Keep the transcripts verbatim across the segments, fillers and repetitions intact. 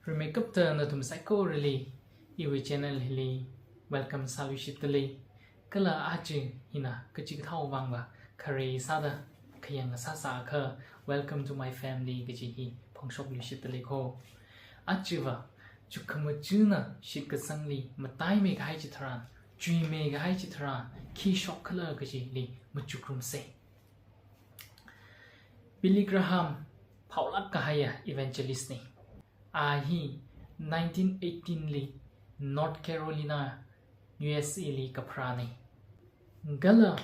Rimeikapta nathum saikorali iwui channel hili welcome sāluishitdalei. Kala aja hina kachikathāwui vangva khare sāda khayang sāsākha welcome to my family kaji hi phongshokluishitdalei kho. Ajava chukkhamathāna shitkasangli mataimeikahai chitharan, chuimeikahai chitharan khi shokkhala kajili machukrumsa. Billy Graham phaolāk kahaiya evangelist na. A hi nineteen eighteen li North Carolina, U S A li kapharāna. Kala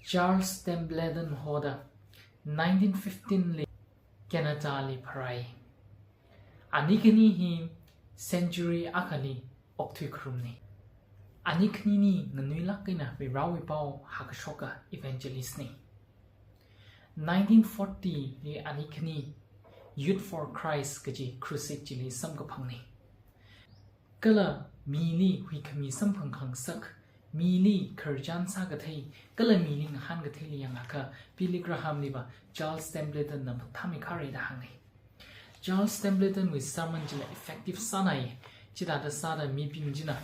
Charles Templeton hoda nineteen fifteen li Canada li pharāi. Ani khani hi century akhali okthui kharumna. Ani khanina nganuilāk eina Varivarāwui pao hākashoka evangelist na. Nineteen forty li ani khani Youth for Christ kaji crusade chili samkaphangna. Kala mili huikhami samphang khangasak, mili khararchan sākathei, kala mili ngahānkatheili yangakha Billy Graham liva Charles Templeton na mathāmeikhare da hānga. Charles Templeton wui sermon chila effective sānai, chithāda sāda mibing china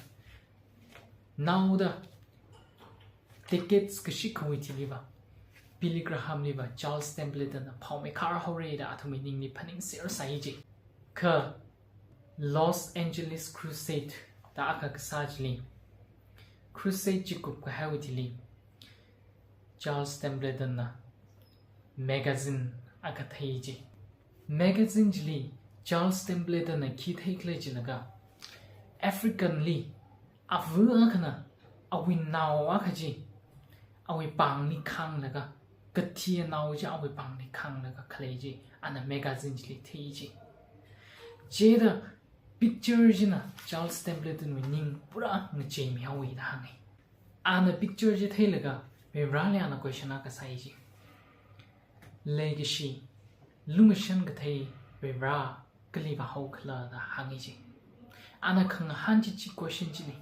naoda decades kashikhawui thiliva Billy Graham liva Charles Templeton na phaomeikhar haora da athumwui ningli phaningser sāi ji. Kha Los Angeles Crusade da akha kasā chili, crusade chi kupkahaiwui thili Charles Templeton na magazine akha thei ji. Magazine chili Charles Templeton na khi theikhala jilaga, African li ava akhana awui nao akha chi awui pāngli khānglaga, kathi nao chi awui pāngli khānglaga khalei chi ana magazine chili thei ji. Chida picture china Charles Templeton wui ning pura ngacheimi haowa da hānga. Ana picture chi theilaga Varivarāli ana question akha sāi ji. Leikashi, lumashan kathei Varivarā kali vāhaokhala da hānga ji. Ana khangahān chi chi question china.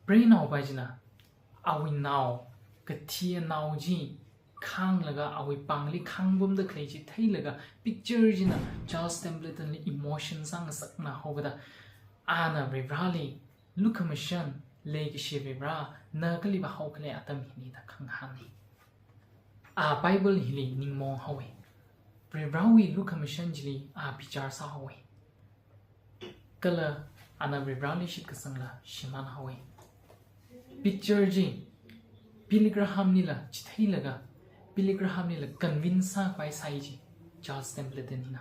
Preinaopa china awui nao, kathi nao chi khānglaga awui pāngli khāngpamda khalei chi theilaga picture china Charles Templeton li emotion sāngasakna haoda ana Varivarāli lukhamashan, leikashi Varivarā, na kali vāhaokhala atam hili da khangahāna. A Bible hili ningmaong haowa. Varivarāwui lukhamashan chili a bichar sāhaowa. Kala ana Varivarāli shitkasangla shimān haowa. Picture chi Billy Graham lila chitheilaga, Billy Graham lila convince sākhavai sāi ji Charles Templeton hina.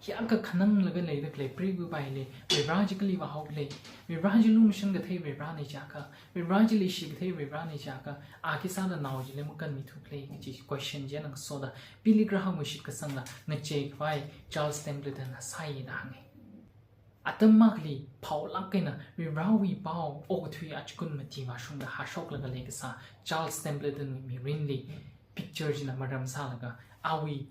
Hi akha khananglaga leida khalei preiva̱ paili Varivarā chi kali vāhaokhala, Varivarā chi lumashan kathei Varivarāna jiakha, Varivarā chi leishi kathei Varivarāna jiakha, a khisāda nao chili makanmithu khala kaji question chi ana ngasoda Billy Graham wui shitkasangla ngacheikhavai Charles Templeton na sāi da hānga. Atam akhali phaolāk eina Varivarāwui pao okathui achikun mati vāshungda hāshoklaga leikasā Charles Templeton wui mirinli picture china maram sālaga awui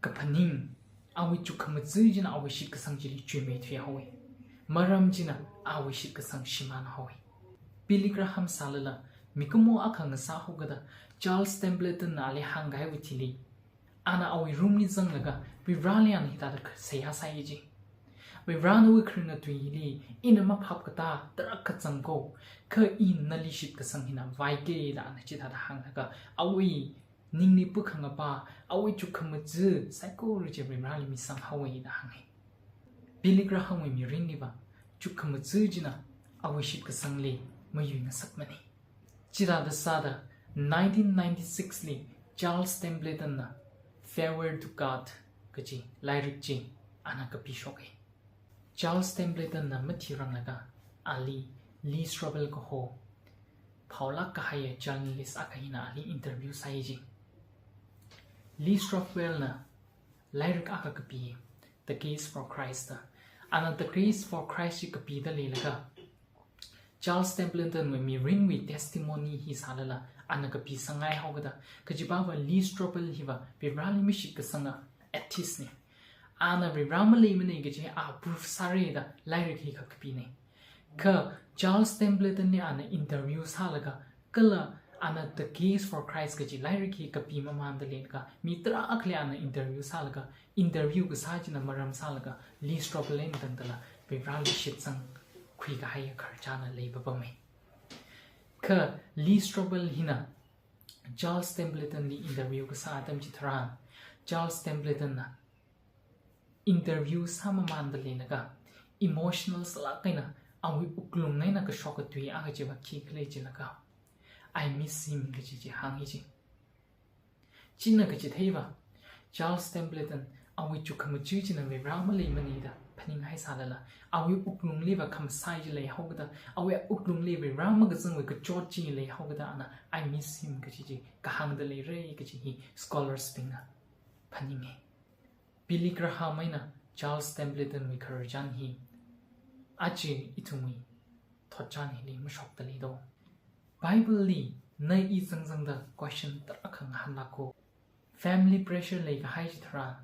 kaphaning, awui chukkhamathā china awui shitkasang chili chuimeithui haowa. Maram china awui shitkasang shimān haowa. Billy Graham sālala mikumo akha ngasā haokada Charles Templeton na ali hāngkahaiwui thili, ana awui room li zanglaga Varivarāli ana hithāda seihā sāi ji. Varivarā, nawui kharinga tui hili ina maphap katā tarākha zang kho, kha ina nali shitkasang hina vaike da ana chithāda hānglaga awui ningli pukhangapa, awui chukkhamathā saikora chi Varivarāli misang haowa da hānga. Billy Graham wui mirinliva chukkhamathā china awui shitkasangli mayuingasakmana. Chithāda sāda nineteen ninety-six li Charles Templeton na Farewell to God kaji lairik chi ana kapishoka. Charles Templeton na mathiranglaga ali Lee Strobel kaho phaolāk kahaiya journalist akha hina ali interview sāi ji. Lee Strobel na lairik akha kapi, The Case for Christ da. Ana The Case for Christ chi kapida leilaga Charles Templeton wui mirinwui testimony hi sālala ana kapisangngai haokada, kajipava Lee Strobel hiva Varivarāli mashitkasanga atheist na. Ana Varivarā maleimana kaji a proof sāra da lairik hi kha kapina. Kha Charles Templeton li ana interview sālaga kala Ana The Case for Christ kaji lairik hi kapi mamanda leilaga, mi tarākhali ana interview sālaga, interview kasā china maram sālaga, Lee Strobel eina tangdala Varivarali shitsangkhui kahai khararchanna leipapamei. Kha Lee Strobel hina Charles Templeton li interview kasā atam chitharan, Charles Templeton na interview sāmamanda leilaga, emotional sālāk eina awui wuklung eina kashoka tui akha chiva khikhala jilaga, "I miss him," kaji chi hānga ji. China kachitheiva, Charles Templeton awui chukkhamaja china Varivara maleimanei da phaninghai sālala, awui wuklungliva khamasai chi leihaokida, awui wuklungli Varivara makazangwui kachot chi leihaokida ana "I miss him" kaji chi kahāngda leira kaji hi scholars bingna phaninga. Billy Graham eina Charles Templeton wui khararchan hi aja ithumwui thotchan hili mashokda leido. Bible li na i zangzangda question tarākha ngahānlāka. Family pressure leikahai chitharan,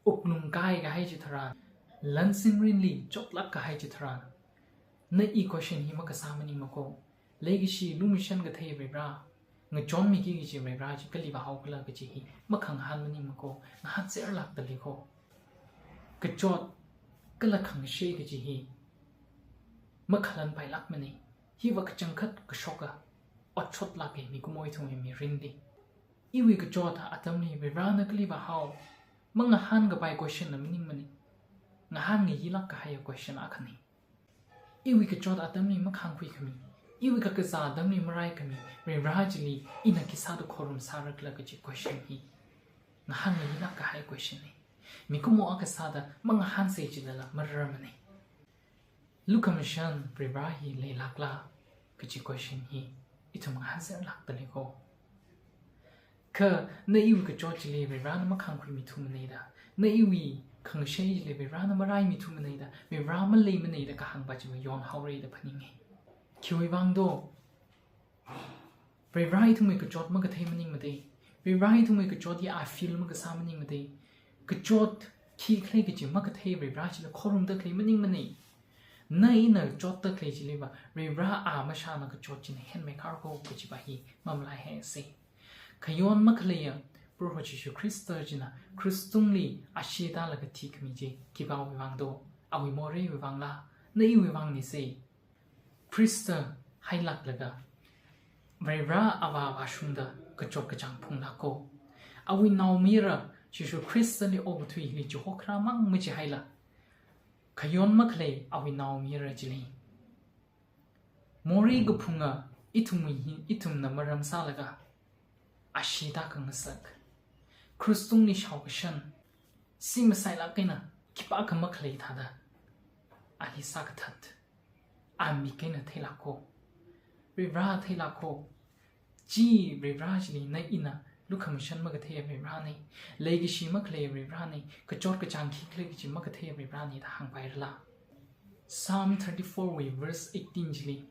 wuklung kaikahai chitharan, lansin rinli chotlāk kahai chitharan, na i question hi makasā maningmako. Leikashi lumashan kathei Varivara, ngachonmiki kaji Varivara chi kali vāhaokhala kaji hi makhangahān maningmako, ngahānserlākda leiko. Kachot kala khangashei kaji hi makhalanpailākmanei. Hiva kachangkhat kashoka otshotlāka mikumo ithumwui mirinli. Iwui kachot atamli Varivarana kali vāhao, mangahānkapai question na maningmanei. Ngahānngailāk kahai question akhanei. Iwui kachot atamli makhāngkhuikhami, iwui kakazā atamli maraikhami Varivara chili ina khi sāda khorum sārakhala kaji question hi ngahānngailāk kahai question nei. Mikumo akha sāda mangahānsei jilala mararmanei. Lukhamashan Varivara hi leilākla kaji question hi ithum ngahānserlākda leiko. Kha na iwui kachot chili Varivarana makhāngkhuimithumanei da, na iwui khangashei chili Varivarana maraimithumanei da, Varivara maleimanei da kahāngpa chiva yonhaora da phaninga. Khiwuivang do? Varivara ithumwui kachot makathei maningmatei. Varivara ithumwui kachot hi a feel makasā maningmatei. Kachot khikhala kaji makathei Varivara chili khorumda khalei maningmanei. Na ina chotda khalei chiliva Varivara a mashāna kachot china henmeikharko kajiva hi mamalaihaisei. Khayon makhaleiya Proho Jishu Khrista china krush tungli ashee tālaga thikhami chi khipāwui vang do? Awui moreiwui vangla, na iwui vang nisei. Khrista hailāklaga Varivara Avā vāshungda kachot kachāng phunglāko. Awui naomayara Jishu Khristali okathui hili chihokhara mang machihaila, khayon makhalei awui naomayara chili morei kaphunga ithumwui hi, ithumna maram sālaga ashee tākhangasak, krush tungli shaokashan, si masailāk eina khipākha makhalei thāda ali sākathat, a mik eina theilāko. Varivara theilāko. Chi Varivara chili na ina lukhamashan makatheiya Varivaranei. Leikashi makhaleiya Varivaranei. Kachot kachāng khikhala kaji makatheiya Varivaranei da hāngpairala? Psalm thirty-four wui verse eighteen chili,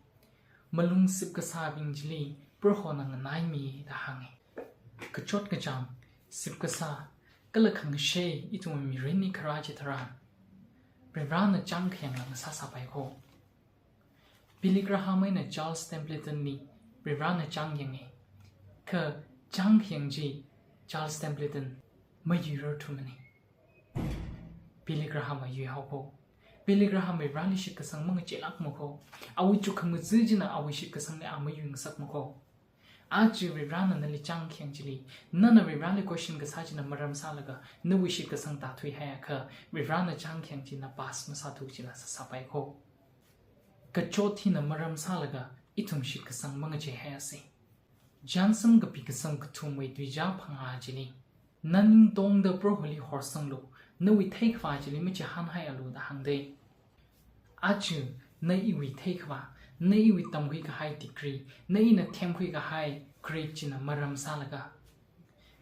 malung sipkasābing chili Prohona nganaimi da hānga. Kachot kachāng, sipkasā, kala khangashei ithumwui mirinli kharā chitharan, Varivarana chāngkhayanglāk sāsāpaiko. Billy Graham eina Charles Templeton li Varivarana chāngyanga. Kha chāngkhayang chi Charles Templeton mayuirarthumanei. Billy Graham a yuihaoko. Billy Graham Varivarali shitkasang mangacheilākmako. Awui chukkhamaja china awui shitkasangli a mayuingasakmako. Aja Varivarana nali chāngkhayang chili, nana Varivarali question kasā china maram sālaga nawui shitkasang tāthuihaiakha, Varivarana chāngkhayang china pass masāthu chila sāsāpaiko. Kachot hina maram sālaga ithum shitkasang mangacheihaiasei. John samkapi kasang kathumwui tuizā phangā chili, na ning tongda Proholi horsanglu, nawui theikhavā chili machihānhaialu da hāngdei. Aja na iwui theikhavā, na iwui tamkhui kahai degree, na ina themkhui kahai grade china maram sālaga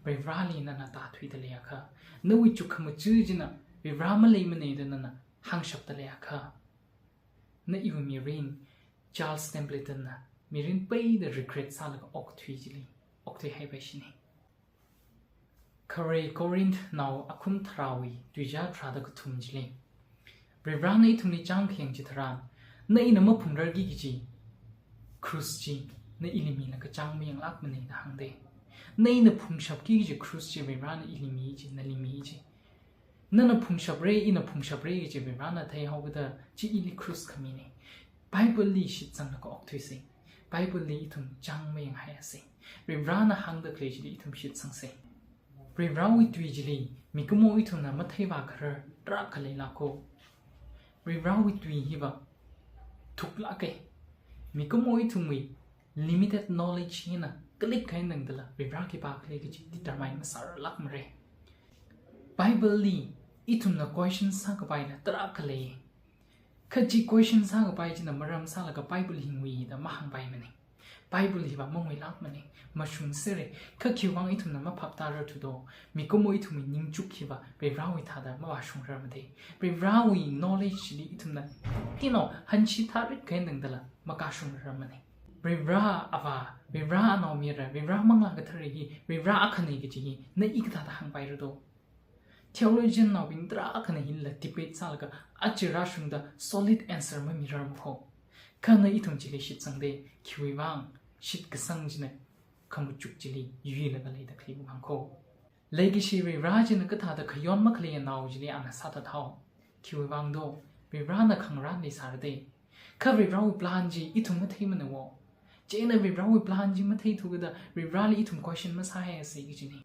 Varivarali nana tāthuida leiakha, nawui chukkhamaja china Varivara maleimanei da nana hāngshapda leiakha, na iwui mirin Charles Templeton na mirin peida regret sālaga okathui chili okthuihaipaishinei. Khare Corinth nao akhum tharāwui tuizā tharāda kathum chili, Varivarana ithumli chāngkhayang chitharan, na ina maphungrarki kaji krush chi na ili milaga chang mayanglākmana da hāngda. Na ina phungshapki kaji cross chi Varivarana ili mi ji, nali mi ji. Nana phungshapra, ina phungshapra kaji Varivarana theihaokida, chi ili cross khamina. Bible li shitsanglaga okthuisa. Bible li ithum chang mayanghaiasa. Varivarana hāngda khalei chili ithum shitsangsa. Varivarawui tui chili mikumo ithumna matheivākharar tarākha leilāka. Varivarawui tui hiva thuklāka. Mikumo ithumwui limited knowledge hina kalik kahai tangdala Varivara khipākhala kaji determine masārarlākmara. Bible li ithumna question sākapaila tarākha lei. Kha chi question sākapai china maram sālaga Bible hi ngui da mahāngpaimana. Bible hiva manguilākmana, mashungsera. Kha khiwuivang ithumna maphaptārar thudo, mikumo ithumwui ningchuk hiva Varivarawui thāda mavāshungrarmada. Varivarawui knowledge chili ithumna tino hanshi tharit kahai tangdala makashungrarmana. Varivara Avā, Varivara Anaomayara, Varivara Manglā Kathara hi Varivara akhana kaji hi na i kathāda hāngpairado? Theologian naobing tarākhana hila debate sālaga aja rāshungda solid answer mamirarmako. Kha na ithum chili shitsangda, khiwuivang? Shitkasang china khamachuk chili yuilaga leida khalei vangko. Leikashi Varivara china kathāda khayon makhaleiya nao chili ana sāthat hao? Khiwuivangdo? Varivarana khangarān leisārada. Kha Varivarawui plan chi ithum matheimana wo. Chieina Varivarawui plan chi matheithukida Varivarali ithum question masāhaisa kajina.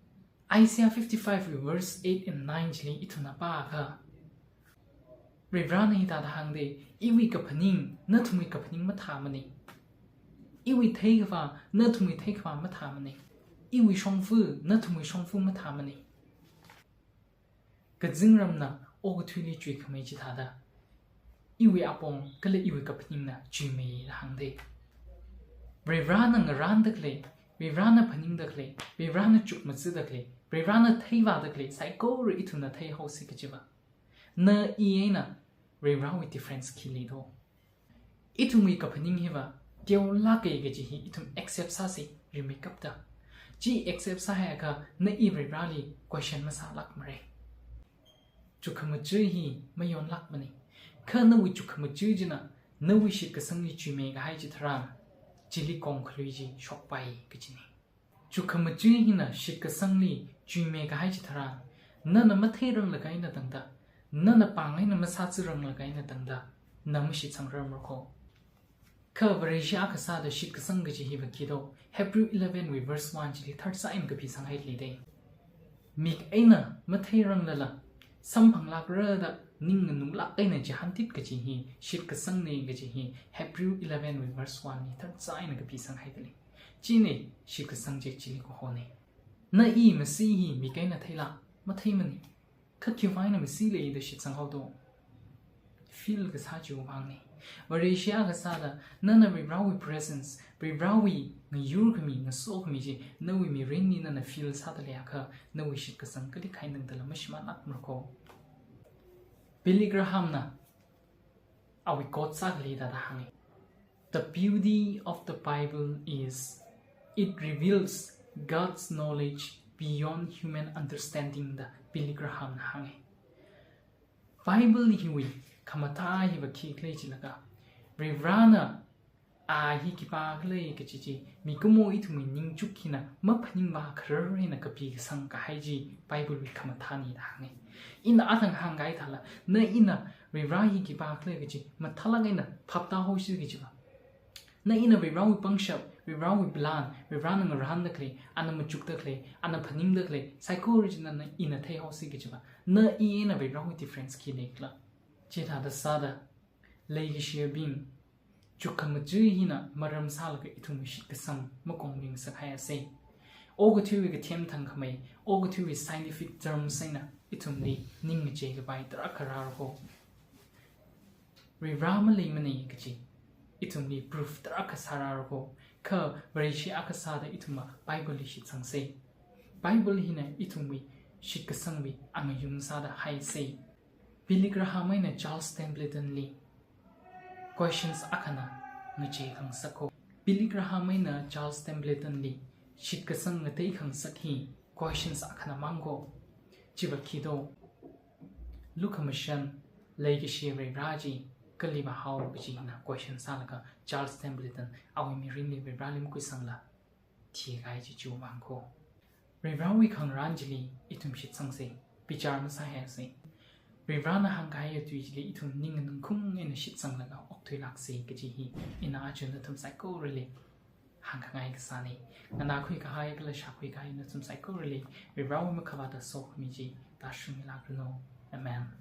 Isaiah fifty-five verse eight and nine chili ithumna pākha, Varivarana hithāda hāngda, iwui kaphaning nathumwui kaphaning mathāmana. Iwui theikhavā nathumwui theikhavā mathāmana. Iwui shongfa nathumwui shongfa mathāmana. Kazingramna okathuili chuikhamei chithāda, iwui apong kala iwui kaphaningna chuimeida hāngda. Varivarana ngarānda khalei, Varivarana phaningda khalei, Varivarana chukmajada khalei, Varivarana theivāda khalei saikora ithumna theihaosi kajiva. Na i eina Varivarawui difference khi leido? Ithumwui kaphaning hiva teolāka kaji hi ithum accept sāsa, rimeikapta. Chi accept sāhaiakha na i Varivarali question masālākmara. Chukkhamajā hi mayonlākmana. Kha nawui chukkhamajā china nawui shitkasangli chuimeikahai chitharan, chili kongkhalui chi shokpai kajina. Chukkhamajā hina shitkasangli chuimeikahai chitharan, nana matheiranglakha eina tangda, nana pāng eina masāthuranglakha eina tangda, na mashitsangrarmarako. Kha Vareshi akha sāda shitkasang kaji hiva khido, Hebrew eleven wui verse one chili tharsa eina kapisanghaida leida. Mik eina matheiranglala, samphanglākra da ning nganunglāk eina chihāntit kaji hi shitkasangna kaji hi Hebrew eleven wui verse one li tharsa eina kapisanghaida lei. China shitkasang chi chili kahona. Na i masi hi mik eina theila, matheimana. Kha khiwuivang eina masi lei da shitsanghaodo? Feel kasā chiwui vangna. Vareshi akha sāda nana Varivarawui presence, Varivarawui ngayurkhami, ngasokhami chi nawui mirinli nana feel sāda leiakha, nawui shitkasang kali khainangdala mashimānlākmarako. Billy Graham na awui quote sākhaleida thāda hānga. The beauty of the Bible is it reveals God's knowledge beyond human understanding da Billy Graham na hānga. Bible hiwui khamathā hiva khikhala jilaga, Varivarana a hi khipākhala kaji chi mikumo ithumwui ningchuk hina maphaningvākharar eina kapi kasang kahai chi Bible wui khamathāna da hānga. Ina athang hāngkahai thāla, na ina Varivara hi khipākhala kaji mathālāk eina phaptāhaosi kajiva. Na ina Varivarawui pangshap, Varivarawui plan, Varivarana ngarānda khalei, ana machukda khalei, ana phaningda khalei saikora chi nana ina theihaosi kajiva. Na i eina Varivarawui difference khi leikhala? Chithāda sāda, leikashiyabing, chukkhamajā hina maram sālaga ithumwui shitkasang makongngasakhaiasa. Okathuiwui kathem thangkhamei, okathuiwui scientific terms eina ithumli ning ngacheikapai tarākha rārako. Varivara maleimana kaji ithumli proof tarākha sārārako. Kha Vareshi akha sāda ithumva Bible li shitsangsa. Bible hina ithumwui shitkasangwui angayung sāda haisa. Billy Graham eina Charles Templeton li questions akhana ngacheikhangasakko. Billy Graham eina Charles Templeton li shitkasang ngateikhangasak hi questions akhana mangko. Chiva khido, lukhamashan, leikashi Varivara chi kali vāhao kaji ina question sālaga Charles Templeton awui mirinli Varivarāli makhuisangla thikahai chi chiwui vang kho. Varivarāwui khangarān chili ithum shitsangsa, bichar masāhaisa. Varivarāna hāngkahaiya tui chili ithum ning nganingkhum eina shitsanglaga okthuilāksa kaji hi ina aja nathum saikorali hāngkhangai kasāna. Nganākhui kahai kala shākhui kahai nathum saikorali Varivarāwui makhavāta sokhami chi tāshungmilākranu. Amen.